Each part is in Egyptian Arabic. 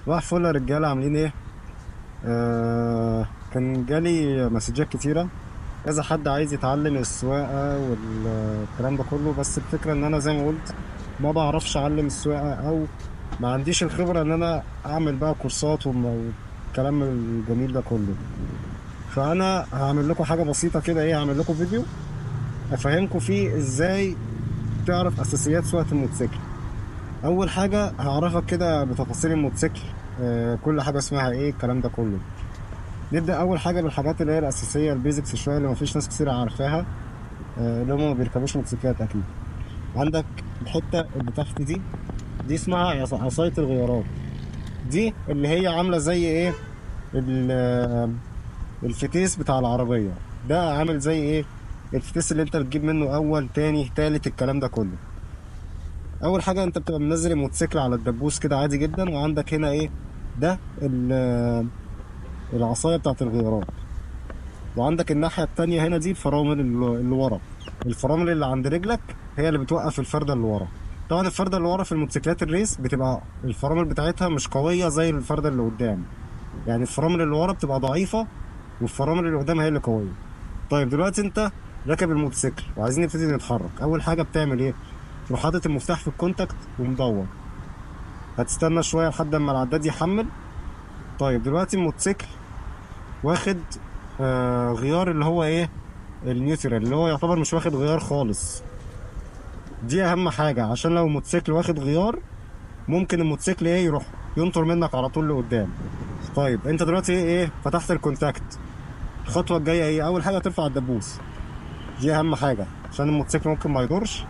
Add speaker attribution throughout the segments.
Speaker 1: صباح الفل يا رجاله، عاملين ايه؟ كان جالي مسجات كتيره، كذا حد عايز يتعلم السواقة والكلام ده كله. بس الفكرة ان انا زي ما قلت ما بعرفش اعلم السواقة، او ما عنديش الخبرة ان انا اعمل بقى كورسات والكلام الجميل ده كله. فانا هعمل لكم حاجة بسيطة كده، ايه، هعمل لكم فيديو افهمكم فيه ازاي تعرف اساسيات سواقة الموتوسيكل. اول حاجة هعرفك كده بتفاصيل الموتوسيكل، كل حاجة اسمها ايه، الكلام ده كله. نبدا اول حاجة بالحاجات اللي هي الاساسية، ال basics شوية، اللي مفيش ناس كتير عارفاها، اللي هم ما بيركبوش موتوسيكلات اكيد. عندك الحتة اللي تحت دي، دي اسمها عصاية الغيارات. دي اللي هي عامله زي ايه، الفتيس بتاع العربية. ده عامل زي ايه، الفتيس اللي انت بتجيب منه اول تاني تالت الكلام ده كله. اول حاجة انت بتبقى منزل الموتوسيكل على الدبوس كده عادي جدا، وعندك هنا ايه، ده العصاية بتاعت الغيارات. وعندك الناحية التانية هنا دي الفرامل اللي ورا، الفرامل اللي عند رجلك هي اللي بتوقف الفرده اللي ورا. طبعا الفرده اللي ورا في الموتوسيكلات الريس بتبقى الفرامل بتاعتها مش قوية زي الفرده اللي قدام، يعني الفرامل اللي ورا بتبقى ضعيفة والفرامل اللي قدام هي اللي قوية. طيب دلوقتي انت راكب الموتوسيكل وعايزين نبتدي نتحرك. اول حاجة بتعمل ايه؟ تروح حاطط المفتاح في ال contact ومدور، هتستنى شوية لحد اما العداد يحمل. طيب دلوقتي الموتوسيكل واخد غيار اللي هو ايه، ال neutral، اللي هو يعتبر مش واخد غيار خالص. دي اهم حاجة، عشان لو الموتوسيكل واخد غيار ممكن الموتوسيكل ايه، يروح ينطر منك على طول لقدام. طيب انت دلوقتي ايه، فتحت ال contact. الخطوة الجاية ايه؟ اول حاجة ترفع الدبوس، دي اهم حاجة عشان الموتوسيكل ممكن ما يدورش،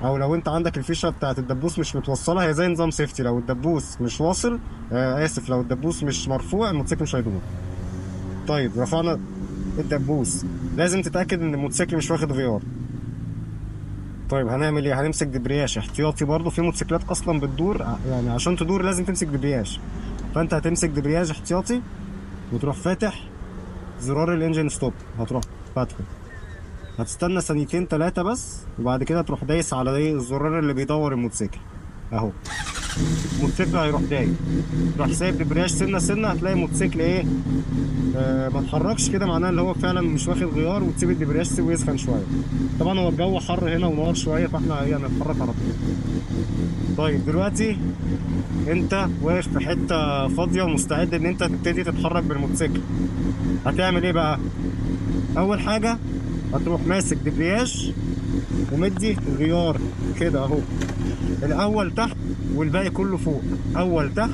Speaker 1: او لو انت عندك الفيشه بتاعت الدبوس مش متوصله، هي زي نظام safety، لو الدبوس مش واصل، اسف، لو الدبوس مش مرفوع الموتوسيكل مش هيدور. طيب رفعنا الدبوس، لازم تتاكد ان الموتوسيكل مش واخد غيار. طيب هنعمل ايه؟ هنمسك دبرياج احتياطي. برضه في موتوسيكلات اصلا بتدور، يعني عشان تدور لازم تمسك دبرياج، فانت هتمسك دبرياج احتياطي وتروح فاتح زرار ال engine stop، هتروح فاتحة، هتستنى ثانيتين تلاتة بس، وبعد كده تروح دايس على ايه، الزرار اللي بيدور الموتوسيكل اهو. الموتوسيكل هيروح دايس، تروح سايب دبرياج سنة سنة، هتلاقي الموتوسيكل ايه، ما اتحركش كده، معناه اللي هو فعلا مش واخد غيار، وتسيب الدبرياج تسيبه يسخن شوية. طبعا هو الجو حر هنا ونار شوية، فاحنا ايه، هنتحرك على طول. طيب دلوقتي انت واقف في حتة فاضية ومستعد ان انت تبتدي تتحرك بالموتوسيكل، هتعمل ايه بقى؟ اول حاجة هتروح ماسك دبرياج ومدي غيار كده اهو، الاول تحت والباقي كله فوق، اول تحت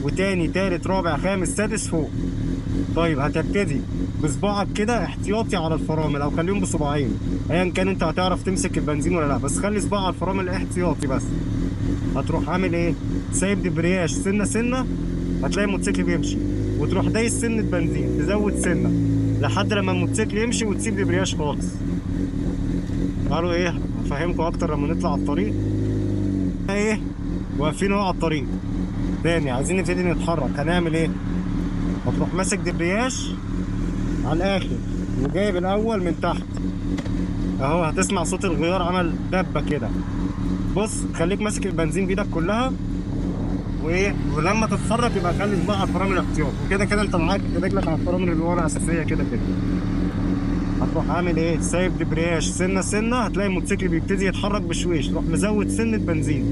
Speaker 1: وتاني تالت رابع خامس سادس فوق. طيب هتبتدي بصباعك كده احتياطي على الفرامل، او خليهم بصباعين ايا كان انت هتعرف تمسك البنزين ولا لا، بس خلي صباع على الفرامل احتياطي بس. هتروح عامل ايه؟ سايب دبرياج سنة سنة، هتلاقي الموتوسيكل بيمشي، وتروح دايس سنة بنزين، تزود سنة لحد لما الموتوسيكل يمشي وتسيب دبرياج خالص. قالوا ايه؟ هفهمكم اكتر لما نطلع على الطريق. ايه؟ واقفين اهو على الطريق تاني، عايزين نبتدي نتحرك. هنعمل ايه؟ هتروح ماسك دبرياج على الاخر وجايب الاول من تحت اهو، هتسمع صوت الغيار عمل دبه كده. بص خليك ماسك البنزين بايدك كلها، وايه، ولما تتحرك يبقى خلي صباعك على الفرامل احتياط، وكده كده انت معاك رجلك على الفرامل اللي ورا اساسية كده كده. هتروح عامل ايه؟ سايب دبرياج سنة سنة، هتلاقي الموتوسيكل بيبتدي يتحرك بشويش، تروح مزود سنة بنزين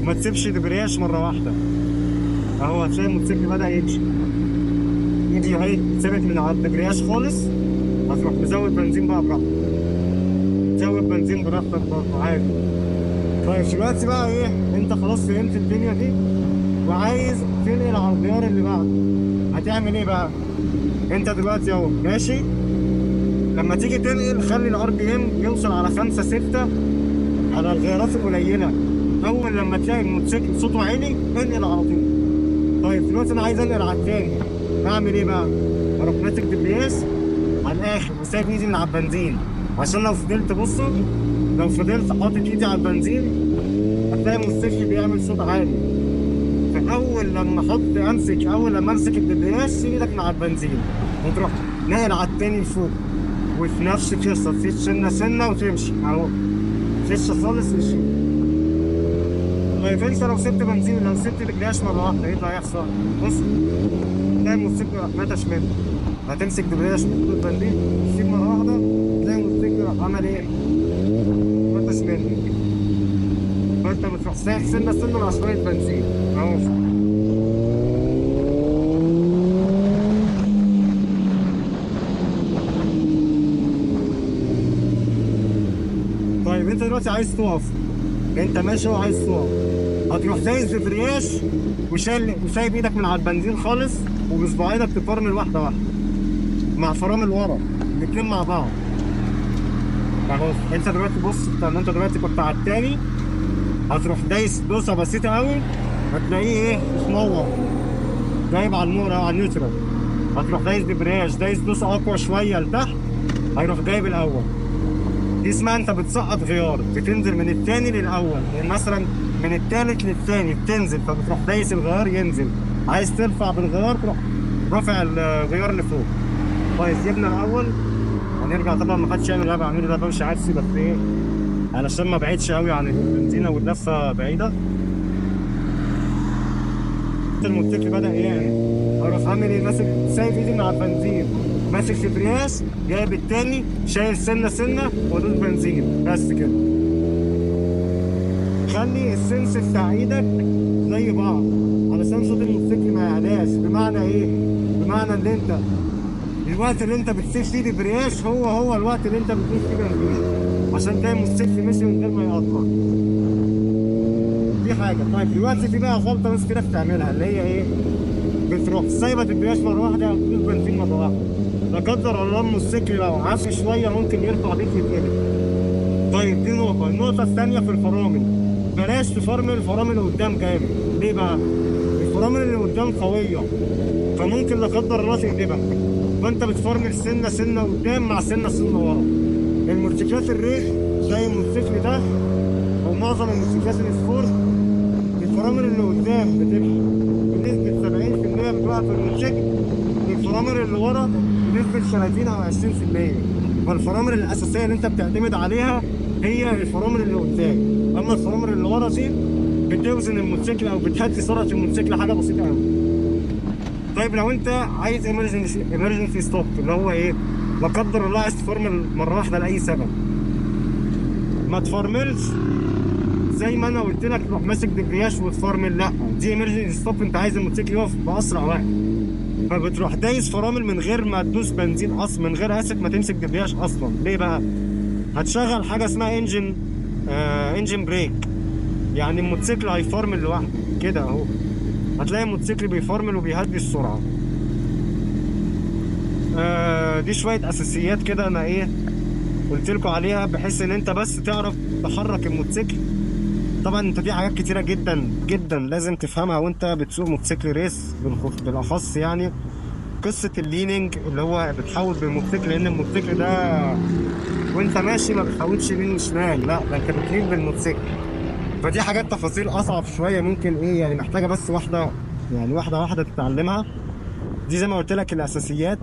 Speaker 1: وما تسيبش دبرياج مرة واحدة اهو. هتلاقي الموتوسيكل بدا يمشي، ايدي اهي سابت من على الدبرياج خالص، هتروح مزود بنزين بقى براحتك، تزود بنزين براحتك برضه عادي. طيب دلوقتي بقى ايه، انت خلاص فهمت الدنيا دي وعايز تنقل على الغيار اللي بعده، هتعمل ايه بقى؟ انت دلوقتي اهو ماشي، لما تيجي تنقل خلي ال RPM يوصل على 5 6 على الغيارات القليلة. اول لما تلاقي الموتوسيكل صوته عالي انقل على طول. طيب دلوقتي انا عايز انقل على التاني، اعمل ايه بقى؟ اروح ماسك دبرياج على الاخر وسايب ايدي من على البنزين، عشان لو فضلت، بصوا، لو فضلت حاطط ايدي على البنزين هتلاقي الموتوسيكل بيعمل صوت عالي. فاول لما احط امسك، اول لما امسك الدبرياج سيب ايدك من على البنزين وتروح ناقل على التاني لفوق، وفي نفس القصة تسيب سنة سنة وتمشي اهو، فيش خالص مشي. طيب انت لو سبت بنزين، لو سبت دبرياج مرة واحدة ايه اللي هيحصل؟ بص تلاقي الموتوسيكل راح نتش منك، هتمسك دبرياج بنزين تسيب مرة واحدة تلاقي الموتوسيكل راح عمل ايه؟ نتش منك. فانت بتروح سايح سنة سنة مع شوية بنزين اهو. طيب انت دلوقتي عايز تقف، انت ماشي وعايز تقف، هتروح دايس دبرياج وسايب ايدك من على البنزين خالص، وبصباعينك تفرمل واحدة واحدة مع فرامل ورا الاثنين مع بعض. اهو انت دلوقتي بص، انت دلوقتي كنت على التاني، هتروح دايس دوسة بسيطة قوي، هتلاقيه ايه؟ اتنور، جايب على النور او على ال neutral. هتروح دايس دبرياج، دايس دوسة اقوى شوية لتحت، هيروح جايب الاول. دي اسمها انت بتسقط غيار، بتنزل من الثاني للاول، يعني مثلا من الثالث للثاني بتنزل، فبتروح دايس الغيار ينزل. عايز ترفع بالغيار تروح رافع الغيار لفوق. طيب سيبنا الاول، هنرجع طبعا ما حدش يعمل اللي انا بعمله ده، بمشي عكسي بس ايه علشان ما بعيدش قوي عن البنزينه واللفه بعيدة. الموتوسيكل بدا يعلى، اروح عامل ايه؟ ماسك سايب ايدي من على البنزين، ماسك دبرياج، جايب التاني، شايل سنة سنة وادوس بنزين، بس كده. خلي ال sense بتاع ايدك زي بعض علشان صوت الموتوسيكل ما يعلاش. بمعنى ايه؟ بمعنى ان انت الوقت اللي انت بتسيب فيه دبرياج هو الوقت اللي انت بتدوس فيه بنزين، عشان تلاقي الموتوسيكل مشي من غير ما يقطع. دي حاجة. طيب دلوقتي في بقى غلطه ناس كده بتعملها، اللي هي ايه؟ بتروح سايبه دبرياج مرة واحدة او تدوس بنزين مرة واحدة. لا قدر الله الموتوسيكل لو عافي شوية ممكن يرفع بيك يتقلب. طيب دي نقطة. النقطة الثانية في الفرامل، بلاش تفرمل الفرامل قدام جامد. ليه بقى؟ الفرامل اللي قدام قوية، فممكن لا قدر الله تقلبك، فانت بتفرمل سنة سنة قدام مع سنة سنة ورا. الموتوسيكلات ال race زي الموتوسيكل ده او معظم الموتوسيكلات ال sport، الفرامل اللي قدام بتبقى بنسبة 70% بتوقف الموتوسيكل، الفرامل اللي ورا بنسبة 30 او 20%. فالفرامل الاساسية اللي انت بتعتمد عليها هي الفرامل اللي قدام، اما الفرامل اللي ورا دي بتوزن الموتوسيكل او بتهدي سرعة الموتوسيكل حاجة بسيطة قوي. طيب لو انت عايز emergency stop، اللي هو ايه؟ لا قدر الله عايز تفرمل مرة واحدة لاي سبب، ما تفرملش زي ما انا قلت لك تروح ماسك دبرياج وتفرمل، لا دي emergency stop، انت عايز الموتوسيكل يقف باسرع وقت، فبتروح دايس فرامل من غير ما تدوس بنزين اصلا، من غير اسف ما تمسك دبرياج اصلا. ليه بقى؟ هتشغل حاجة اسمها engine brake، يعني الموتوسيكل هيفرمل لوحده كده اهو، هتلاقي الموتوسيكل بيفرمل وبيهدي السرعة. دي شوية اساسيات كده انا ايه قلت لكم عليها، بحيث ان انت بس تعرف تحرك الموتوسيكل. طبعا انت في حاجات كتيرة جدا جدا لازم تفهمها وانت بتسوق موتوسيكل race بالاخص، يعني قصة ال leaning اللي هو بتحول بالموتوسيكل، لان الموتوسيكل ده وانت ماشي ما بتحولش يمين وشمال، لا ده انت بتلين بالموتوسيكل. فدي حاجات تفاصيل اصعب شوية، ممكن ايه يعني محتاجه بس واحدة، يعني واحدة واحدة تتعلمها. دي زي ما قلت لك الاساسيات،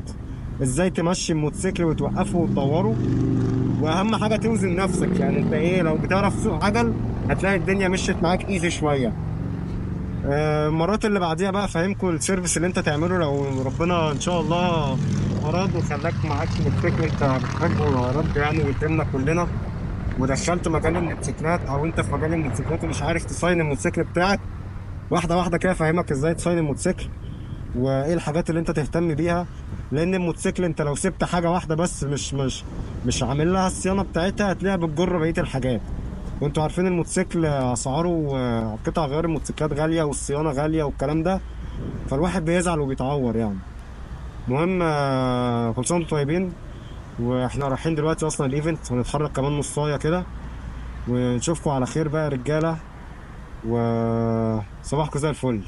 Speaker 1: ازاي تمشي الموتوسيكل وتوقفه وتدوره، واهم حاجة توزن نفسك. يعني انت ايه لو بتعرف تسوق عجل هتلاقي الدنيا مشيت معاك easy شوية. المرات اللي بعديها بقى فاهمكم ال service اللي انت تعمله لو ربنا ان شاء الله اراد وخلاك معاك موتوسيكل انت بتحبه يا رب يعني ويكرمنا كلنا، ودخلت مجال الموتوسيكلات او انت في مجال الموتوسيكلات ومش عارف تصين الموتوسيكل بتاعك، واحدة واحدة كده فاهمك ازاي تصين الموتوسيكل وايه الحاجات اللي انت تهتم بيها. لان الموتوسيكل انت لو سبت حاجة واحدة بس مش عامل لها الصيانة بتاعتها هتلاقيها بتجر بقية الحاجات. وانتوا عارفين الموتوسيكل اسعاره قطع غيار الموتوسيكلات غالية والصيانه غالية والكلام ده، فالواحد بيزعل وبيتعور يعني. المهم كل سنة وانتم طيبين، واحنا رايحين دلوقتي اصلا ال event، هنتحرك كمان نص ساعة كده، ونشوفكم على خير بقى يا رجاله، وصباحكم زي الفل.